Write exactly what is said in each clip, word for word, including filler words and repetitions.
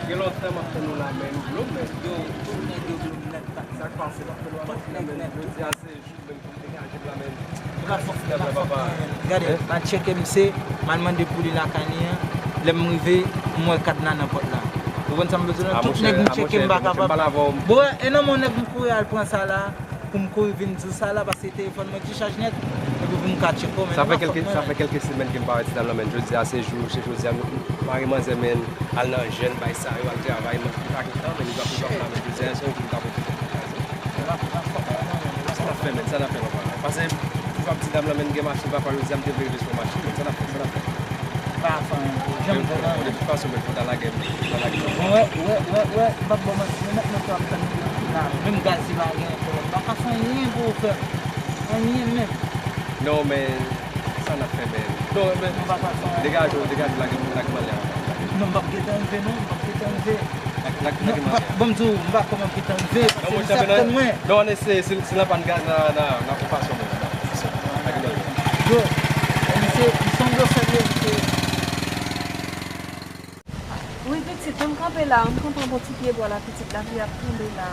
Gen lontan m ap tann ou la, men nou blom, men. Yo, tout nèg yo blom nèt, pa. Sa k pase, m ap tann ou la, men jodi a se jou menm pou m degaje m la, men. Ti dam la, papa. Gade, m al tcheke misye, m al mande pou li lakay li an. Lè m rive, m wè kadna nan pòt la. Ou konprann sa m vle di w la? Tout nèg m tcheke, m pa kapab. Bro, e nan men yon nèg m kouri al pran sa la, pou m kouri vin di w sa la, paske telefòn mwen chaj nèt, epi pou m ka tcheke w, men sa fè kèlke, sa fè kèlke semèn ke m pa wè ti dam nan, men jodi a se jou, se jodi a nou mare manzè, men al nan jèn, bay sa yo, al travay, men li pa gen tan, men li pa pou la, men jodi a se yon jou m ka pwofite pou kraze. Sa n ap fè, men, sa n ap fè, papa? Pase, m toujou ap di dam nan, men gen mache, papa, jodi a m te vle jwe sou mache, men sa n ap fè, sa n ap fè. Pa fè anyen, janm fè anyen. De tout fason, men fò ta lage, fò ta lage. Wè, wè, wè, wè, m p ap ba w manti, men nèg mwen tou ap tann li la. Menm gaz li pa gen ankò, m pa ka fè anyen pou ou frè m. Anyen menm. Non, men sa n ap fè, men. Non, men degaje w, degaje w, lage, lage m anlè a. Non, m p ap gentan rive, non, m p ap gentan rive. Lage, lage, lage m anlè a. Bon, m di w, m pa kòman gentan rive, paske misye ap tann mwen. Non, ann eseye, si, si nan pa n gaz nan, nan, nan okipasyon mwen. Yo, misye, misye yon gwo fèb, yo, misye. Wi, pitit, m kanpe la, m kanpe anba yon ti pyebwa la, pitit, lapli ap tonbe la.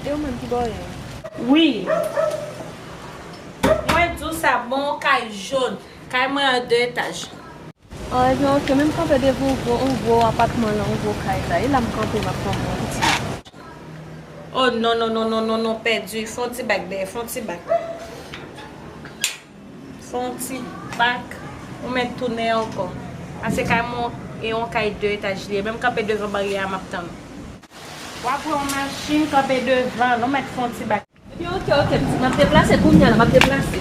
E ou menm, ki bò w ye? Wi. Mwen di w sa, bon, kay jòn. Kay mwen an de etaj. Ah, ebyen, oke, men m kanpe devan yon gwo, yon gwo apatman la, yon gwo kay la. E la m kanpe, m ap tann ou an pitit. Oh, non, non, non, pèdi. Fè yon ti bak dèyè, fè yon ti bak. Fè yon ti bak, ou mèt tounen ankò. Pase kay mwen, e yon kay de etaj li ye. Men m kanpe devan baryè a, m ap tann ou. W ap wè yon machin kanpe devan l, ou mèt fè yon ti bak. Ebyen, oke, oke, pitit, m ap deplase kounye a la, m ap deplase.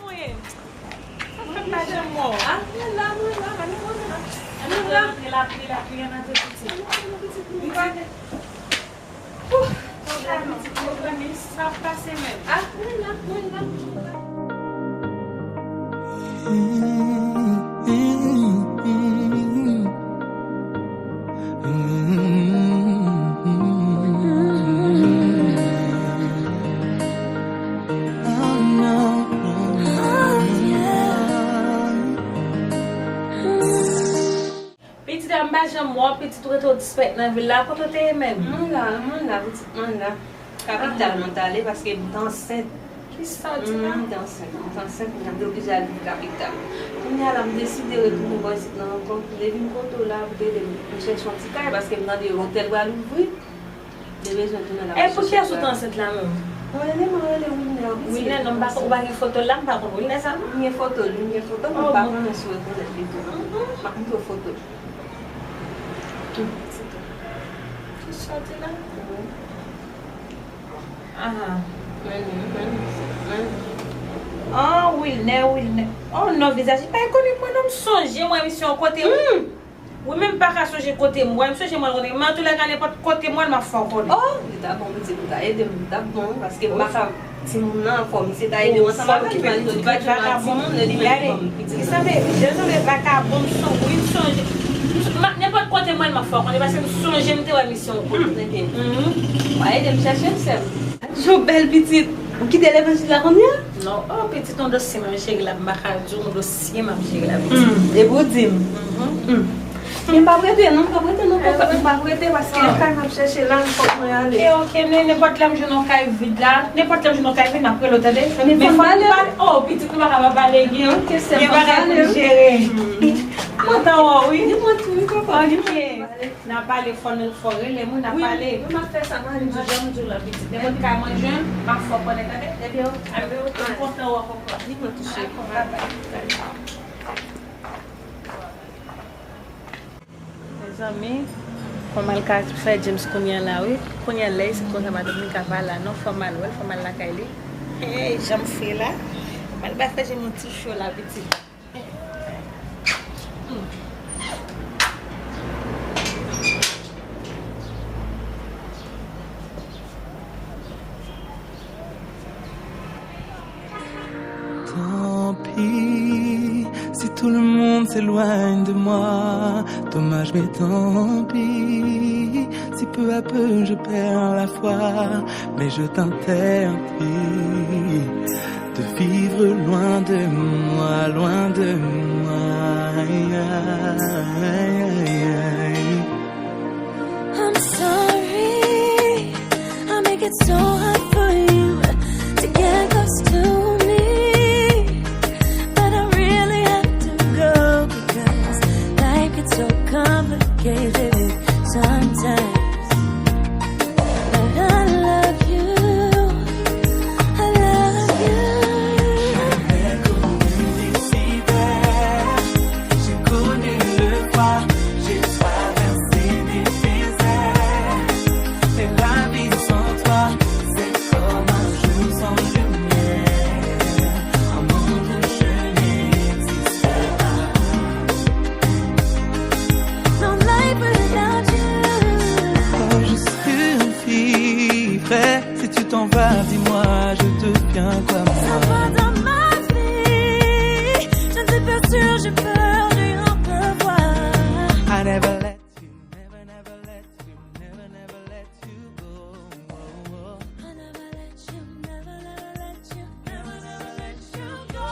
Mwen. Sa fè m pa janm wè w? Ah, mwen la, mwen la, mwen la. Mwen la. Lapli, lapli, lapli, ann antre pitit. Mwen la, pitit, mwen la. Ouh, lapli, pitit, mwen la, men sa ap pase menm. Ah, mwen la, mwen la, mwen la. Pitit a, m pa janm wè w, pitit, ou rete w disparèt nan vil la. Kote w te ye menm? Mwen la, mwen la, pitit, mwen la. Kapital mwen t ale paske m t ansent. Kisa w di la? M te ansent. M te ansent, m te oblije al viv kapital. Kounye a la, m deside retounen bò isit nan rankont. M te vin kote w la pou te ede m chèche yon ti kay paske m tande otèl pral ouvri. M te bezwen tounen la. E pou kiyès ou te ansent la menm? Mwen rele, mwen rele Wilner, pitit. Wilner, non, m pa, ou pa gen foto l la, m pa konn Wilner sa, non? M gen foto l, m gen foto l, men m pa konnen si w rekonèt li tou. M ap montre w foto l. Kisa w di la? Aha. Ah, Wilner, Wilner. Oh non, vizaj li pa rekonèt mwen non, m sonje mwen misye yon kote. Wi, men m pa ka sonje kote m wè, m sonje mwen kote. Men antoulèka, nenpòt kote m wè l, m ap fè w konnen. Oh, li ta bon, pitit, ou ta ede m, li t ap bon, paske m pa ka Timoun nan, fò misye ta ede w ansanm avè l, li pa janm wè timoun, li menm fanm pitit. Li sanble, li sanble vakabon, m son, wi, m sonje. M, m, nenpòt kote m wè l, m ap fè w konnen, paske m sonje m te wè misye yon kote. Enben, w a ede m chèche l, sè m. Jan w bèl pitit. Ou kite levanjil la kounye a? Non, oh, pitit, yon dosye m ap jere la, m pa ka di w, yon dosye m ap jere la, pitit. Epi w di m. Men m p ap rete non, m p ap rete non, papa, m p ap rete paske kay m ap chèche la, fòk mwen ale. Ok, ok, men nenpòt lè m jwenn yon kay vid la, nenpòt lè m jwenn yon kay vid, m ap rele w, tande? Men fò n pale. Oh, pitit, nou pa ka pa pale, gen, gen bagay pou n jere. Kontan wè w, wi. Ni mwen tou, wi, papa. Ok. N a pale, fò n, fò rele moun, n a pale. Wi, m ap fè sa, m ale. M di, jan m di w la, pitit. Nenpòt kay mwen jwenn, m ap fè w konnen, tande? Ebyen, ok. M kontan wè w ankò. Ni mwen tou, cheri. Dakò, babay. Mezanmi, fò m al ka fè James kounye a la, wi. Kounye a, lè isit konsa, madanm li ka pa la, non, fò m al wè l, fò m al lakay li. Hey, jan m fre la. M al ba frè James yon ti cho la, pitit. S'éloigne de moi, dommage mais tant pis. Si peu à peu je perds la foi, mais je t'interdis de vivre loin de moi, loin de moi. I'm sorry, I make it so hard for you to get close to me. But I really have to go because life gets so complicated sometimes. But I love you, I love you. J'ai connu le froid, j'ai traversé des déserts. Mais la vie sans toi, c'est comme un jour sans lumière. Un monde où je n'existe pas. No life without you. Oh, je suis un fille, frère. Si tu t'en vas, dis-moi, je deviens quoi, moi? Ça va dans ma vie. Je ne suis pas sûre, j'ai peur de rien revoir. I never let you, never, never let you, never, never let you go. I never let you, never, never let you, never, never let you go.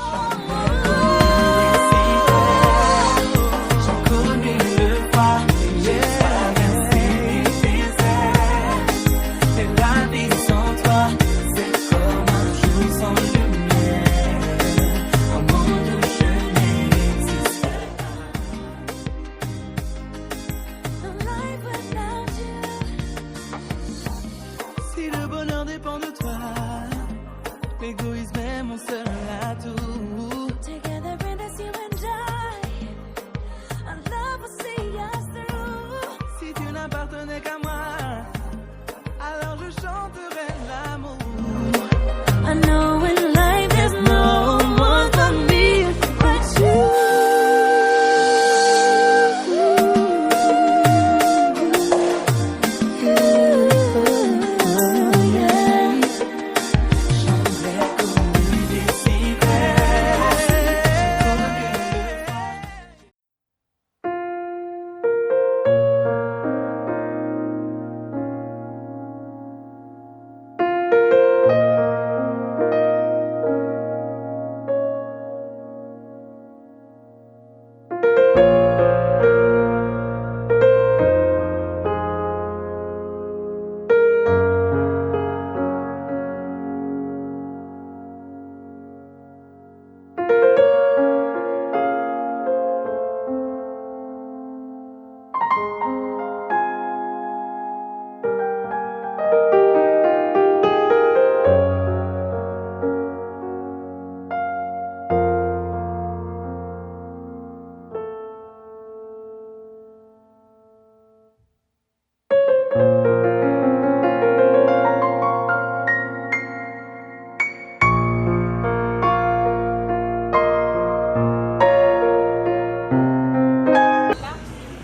J'ai connu le froid, j'ai traversé les déserts. Et la vie sans toi, c'est comme un jour sans lumière. Un monde où je n'existe pas. Si le bonheur dépend de toi, l'égoïsme est mon seul atout. Together in this, you and I, our love will see us through. Si tu n'appartenais qu'à moi, alors je chanterai l'amour. I know in life there's no one for me but you.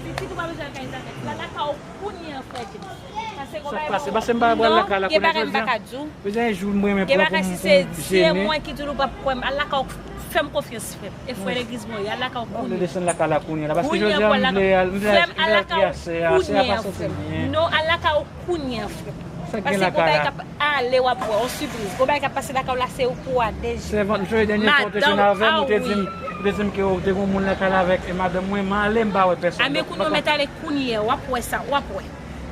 Pitit ou pa bezwen al ka Elizabeth. L al lakay ou kounye a, frè James. Pase gon bagay. Sa k pase? Pase m pa pral lakay la kounye a jodi a. Gen bagay m pa ka di w. Gen bagay, si se, si se mwen ki di w, ou p ap kwè m. Al lakay ou, fè m konfyans, frè m. E frè legliz mwen ye, al lakay ou kounye a. Desann lakay la kounye a la, paske jodi a m vle al, m vle al, m vle al kite a sè a, sè a pa santi l byen. Non, al lakay ou kounye a, frè m. Sa k gen lakay la? Paske gon bagay k ap ale, w ap wè, yon sipriz. Gon bagay k ap pase lakay ou la, se ou pou a deja. Sèvant, m sonje dènye fwa ou te jwenn avè m, ou te di m, ou te di m ke w te gen yon moun lakay la avèk madanm mwen, m ale, m pa wè pèsonn. A, men kounye a, w mèt ale kounye a, w ap wè sa, w ap wè.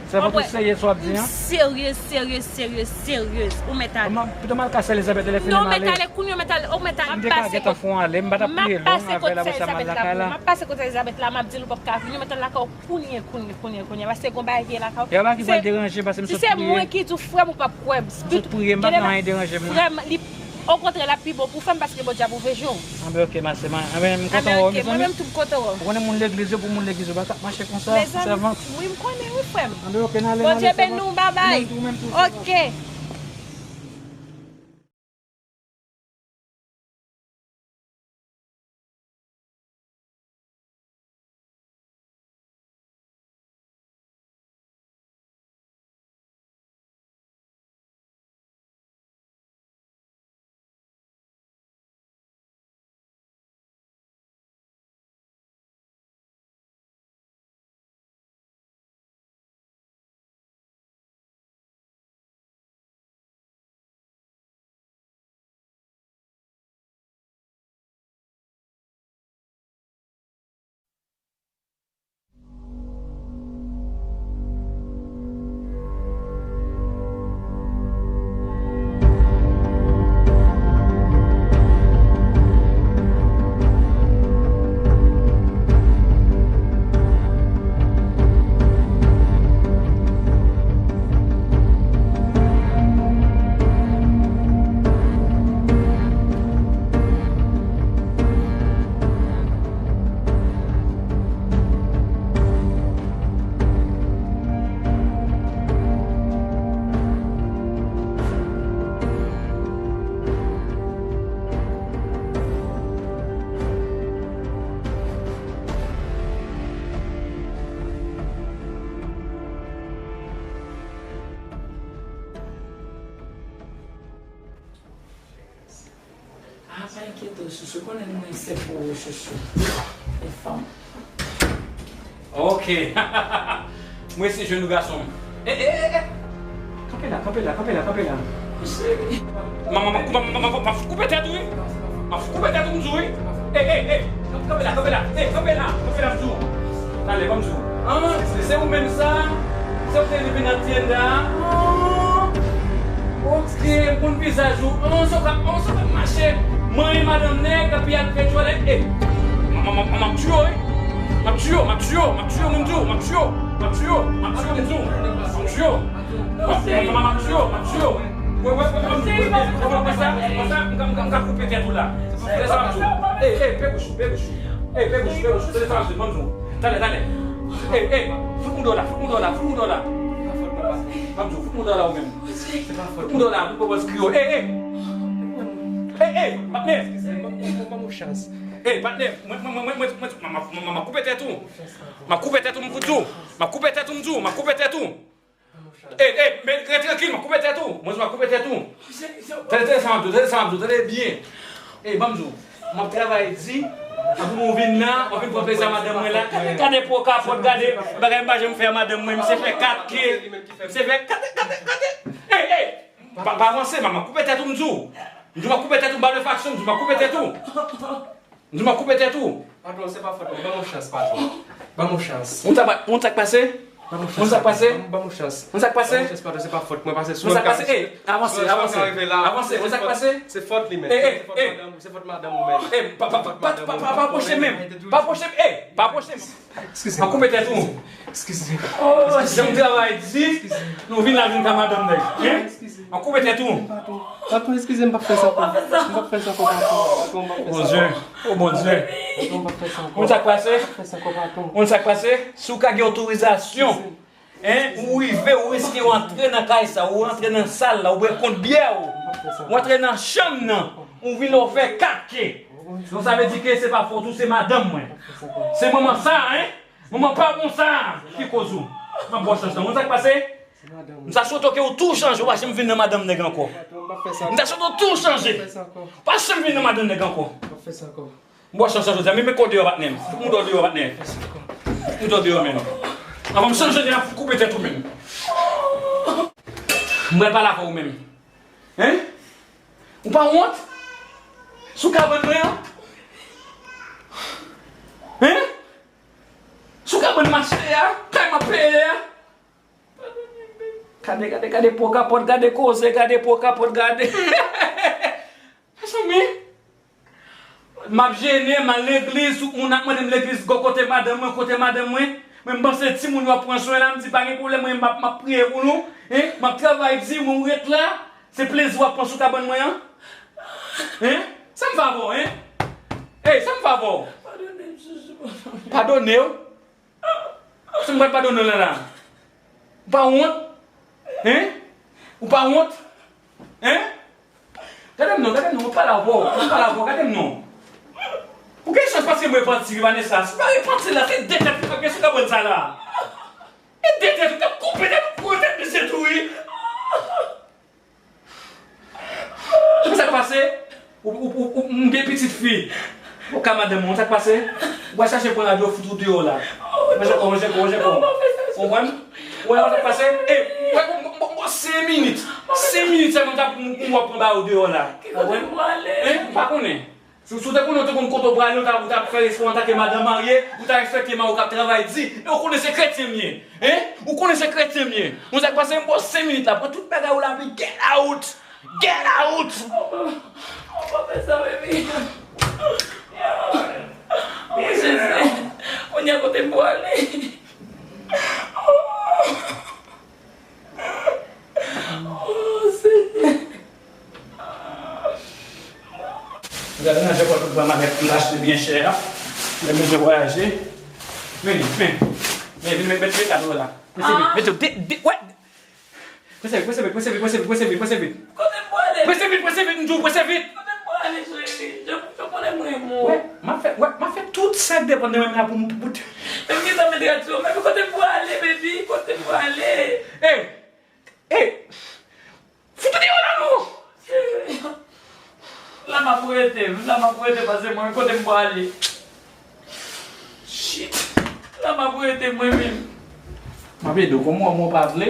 Sèvant, ou serye sa w ap di an? Serye, serye, serye, serye. Ou mèt ale. Pito m al ka sè Elizabeth telefone m ale. Non, mèt ale kounye a, mèt ale, ou mèt ale. M te ka gentan fè w ale, m pa t ap priye long avè l, apre sa m al lakay la. M ap pase kote Elizabeth la, m ap di l ou p ap ka vini, ou mèt al lakay ou kounye, kounye, kounye, kounye. Paske gon bagay ki ye lakay ou. E pa ki pral deranje, paske m sot priye. Si se mwen ki di w, frè m, ou p ap kwè m. M sot priye, m pa gen anyen deranje m, non. Frè m, li Okontrè, l ap pi bon pou frè m paske Bondye ap ouvri je w. Anben, oke, ma sè, ma, anben, m kontan wè w, mezanmi. Mwen menm tou, m kontan wè w. Ou konnen moun legliz yo, pou moun legliz yo, bagay ap mache konsa, sèvant. Wi, m konnen, wi, frè m. Anben, oke, n ale, n ale, sèvant. Bondye beni w, babay. Ou menm tou, ou menm tou, sèvant. Oke. Chouchou, konnen mwen se pou ou, chouchou. E fanm. Ok. Mwen se jwenn ou gason. Eh, eh, eh, eh. Kanpe la, kanpe la, kanpe la, kanpe la. Cheri. Manman, manman, manman, manman, manman, koupe tèt ou, wi. M ap koupe tèt ou, m di w, wi. Ey, ey, ey. Kanpe la, kanpe la. Ey, kanpe la, kanpe la, m di w. Talè, ban m di w. Ah, se ou menm sa? Se ou te leve nan Tienda? Ah, ok, m konn vizaj ou. Ah, se ou k ap, ah, se ou k ap mache manyen madanm nèg, epi al fè twalèt. Ey, m, m, m, m ap tiye w, wi. M ap tiye w, m ap tiye w, m ap tiye w, m di w, m ap tiye w, m ap tiye w, m ap tiye w, m di w, m ap tiye w. M ap, m ap, m ap tiye w, m ap tiye w. Wè, wè, wè, wè, wè, wè, wè, wè sa, wè sa, m ka, m ka, m ka koupe tèt ou la. Tande sa m di w. Ey, ey, pe bouch ou, pe bouch ou. Ey, pe bouch ou, pe bouch ou. Tande sa m di w, ban m di w. Talè, talè. Ey, ey, fout mouda w la, fout mouda w la, fout mouda w la. Ban m di w, fout mouda w la ou menm. Fout mouda w la, pou w pa kriye. Ey, ey. Ey, ey, patnè. Ban m yon chans. Ey, patnè, mwen, mwen, mwen, mwen, mwen, mwen, m ap, m ap, m ap koupe tèt ou. M ap koupe tèt ou, m di w. M ap koupe tèt ou, m di w. M ap koupe tèt ou. Ey, ey, men rete trankil, m ap koupe tèt ou. Mwen di w m ap koupe tèt ou. Tande, tande sa m ap di w, tande sa m ap di w, tande byen. Ey, ban m di w, m ap travay di, apre mwen vin nan, w ap vin pran plezi a madanm mwen la. Gade, gade po kapòt, gade bagay m pa janm fè a madanm mwen, misye fè kat ke, misye fè, gade, gade, gade. Ey, ey, pa, pa avanse, m ap koupe tèt ou, m di w. M di w m ap koupe tèt ou, m pa vle faksyon, m di w m ap koupe tèt ou. M di w m ap koupe tèt ou. Patwon, se pa fòt mwen. Ban m yon chans, patwon. Ban m yon chans. Ou sa pa, ou sa k pase? Ban m yon chans, patwon. Ou sa k pase? Ban m, ban m yon chans. Ou sa k pase? Ban m yon chans, patwon. Se pa fòt mwen, pase sou mwen. Ou sa k pase? Ey, avanse, avanse. Avanse, ou sa k pase? Se fòt li menm. Ey, ey, ey. Se fòt madanm, se fòt madanm ou menm. Ey, pa, pa, pa pwoche menm. Pa pwoche m, ey, pa pwoche m. Eskize m. An koupe tèt ou. Eskize. Oh, jan m travay di, nou vin la vin ka madanm nèg. Hein? Eskize. An koupe tèt ou. Patwon, patwon, eskize m, m p ap fè sa ankò. M p ap fè sa ankò, patwon. Patwon, m p ap fè sa ankò. Bondye, oh Bondye. Patwon, m p ap fè sa ankò. Ou sa k pase? M p ap fè sa ankò, patwon. Ou sa k pase? Si w ka gen otorizasyon, hein, ou rive, ou riske w antre nan kay sa, ou antre nan sal la, ou bwè kont byè ou. M p ap fè sa ankò. Ou antre nan chanm nan, ou vin la ou fè kat ke. Donk sa vle di ke se pa fòt ou, se madanm mwen. Se manman sa, hein? Manman pa bon sa ki koz ou. M ap ba w chans lan. Ou konn sa k pase? M ta swete ke ou tou chanje, ou pa janm vin nan madanm nèg ankò. M ta swete ou tou chanje. Pa janm vin nan madanm nèg ankò. M ba w chans lan jodi a. Men, men kò deyò, patnè m. Fout mouda w deyò, patnè. Fout mouda w deyò menm. Anvan m chanje, n ap koupe tèt ou menm. M pral pale avè w menm. Hein? Ou pa wont? Sou kabann mwen an? Hein? Sou kabann m achte a? Kay m ap peye a? Gade, gade, gade po kapòt, gade koze, gade po kapòt, gade. Mezanmi, m ap jennen, m al legliz, tout moun ap mande m legliz, gwo kote madanm mwen, kote madanm mwen. Men m panse timoun yo ap pran swen la, m di pa gen pwoblèm, mwen m ap, m ap priye pou nou. Hein? M ap travay di, mwen ou ret la. Se plezi w ap pran sou kabann mwen an? Hein? Sa m fè avè w, hein? Ey, sa m fè avè w? Padone m, Joujou, padone m. Padone w? Sa m pral padone w la la? Ou pa wont? Hein? Ou pa wont? Hein? Gade m non, gade m non, mwen pale avè w, mwen pale avè w, gade m non. Ou gen chans paske m repanti, Vanessa. Si w pa repanti la, se de tèt ou k ap gen sou kabann sa la. E de tèt ou k ap koupe tèt ou, koupe tèt misye tou, wi. Ou sa k pase? Ou, ou, ou, ou, m gen pitit fi. Ou ka madanm mwen, ou sa k pase? Ou pral chache pran rad yo fout ou deyò la. Manje kò, manje kò, manje kò. Ou konprann? Ou wè sa k pase? E, ou wè, m, m, m, senk minit. Senk minit sèlman, m t ap, m, m, w ap pran ba yo deyò la. Ou konprann? Hein? M pa konnen. Si, si w te konnen, w te konn kote w prale, w ta, w ta fè respè w antanke madanm marye, ou ta respekte mari w k ap travay di, e w konnen se kretyen m ye. Hein? Ou konnen se kretyen m ye. Ou sa k pase, m ba w senk minit la, pran tout bagay ou la, epi get out! Get out! Ou pa fè sa, baby. Oh, Jezi. Kounye a kote m prale. Oh. Oh, Senyè. Gade nan jèpòt pou pran makèt m achte byen chè a. Mwen bezwen vwayaje. Men, men, men, vin met, met, met kado la. Prese vit, met yo de, de, wè. Prese vit, prese vit, prese vit, prese vit, prese vit, prese vit. Kote m prale? Prese vit, prese vit, m di w, prese vit. Kote m prale, cheri? Je, je konnen m renmen w. Wè, m ap fè, wè, m ap fè tout sa k depann de mwen la pou m, pou, pou. Men kisa met rad sou mwen? Men kote m prale, baby? Kote m prale? Ey! Ey! Fout ou deyò la non! Cheri. La m ap rete, m la m ap rete, pase mwen kote m prale. Shit. La m ap rete mwen menm. M ap ede w, kòm w wè mwen w pa vle.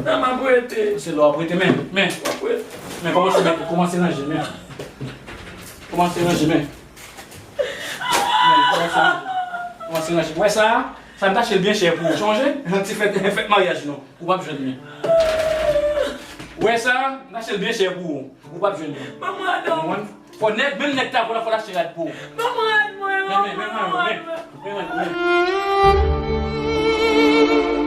La m ap rete. Se lè w ap rete, men, men. M ap rete. Men, kòmanse, men, kòmanse ranje, men. Kòmanse ranje, men. Men, kòmanse ranje. Kòmanse ranje. Ou wè sa? Sa m t achte l byen chè pou ou, sonje? Yon ti fèt, fèt maryaj nou. Ou p ap jwenn li. Ou wè sa? M t achte l byen chè pou ou. Ou p ap jwenn li. Ban mwen adan. Ou konprann? Fò nèg, menm nèg ta vòlè, fò l achte rad pou ou. Ban mwen rad mwen, men, men, men, men, men, men, men, men.